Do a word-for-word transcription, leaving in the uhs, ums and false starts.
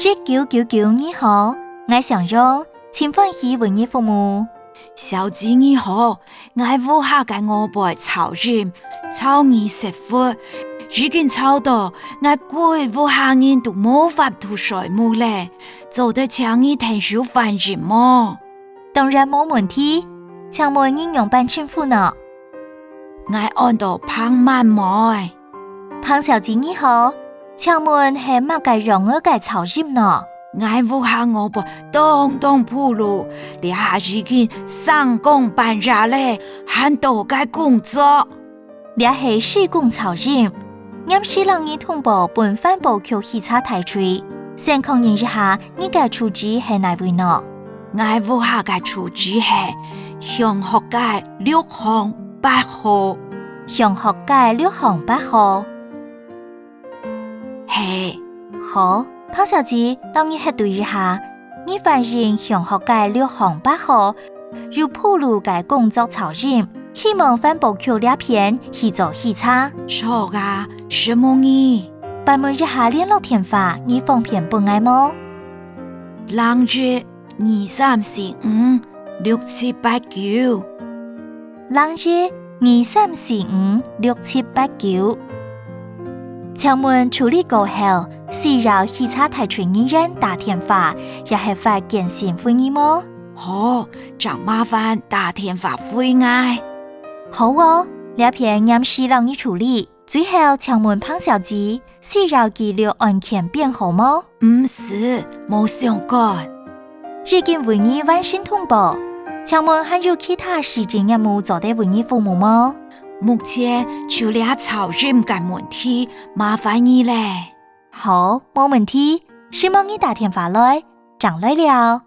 一九九九你好，𠊎姓楊，盡歡喜為你服務。小姐你好，𠊎屋下个外背噪音，吵耳塞窟，已經吵到𠊎歸屋下人都無法度睡目了，做得請你𢯭手反映無？當然無問題，請問你仰般稱呼呢？𠊎安到彭滿妹。彭小姐你好，請問係麼个樣仔个噪音呢？𠊎屋下外背當當鋪路，這下已經三更半夜了，還在該工作。這係施工噪音， 黏時摎你通報分環保局稽查大隊，先確認一下你个住址係哪位呢？𠊎屋下个住址係幸福街六巷八號。幸福街六巷八號。係。好，彭小姐，摎你核對一下， 你反映幸福街六巷八號有鋪路个工作噪音，希望環保局這片去做稽查。著啊，承蒙你。請問一下聯絡電話，你方便分𠊎無？零一二三四五六七八九。 零一二三四五六七八九。請問處理過後，需要稽查大隊人員打電話，也係發簡訊回你無？好，正麻煩打電話回𠊎。好哦，這片黏時摎你處理。最後，請問彭小姐， 需要記錄案件編號無？毋使，無相干。已經為你完成通報，請問還有其他市政業務做得為你服務無？目前就這噪音个問題，麻煩你了。好，無問題，承蒙你打電話來，正來尞。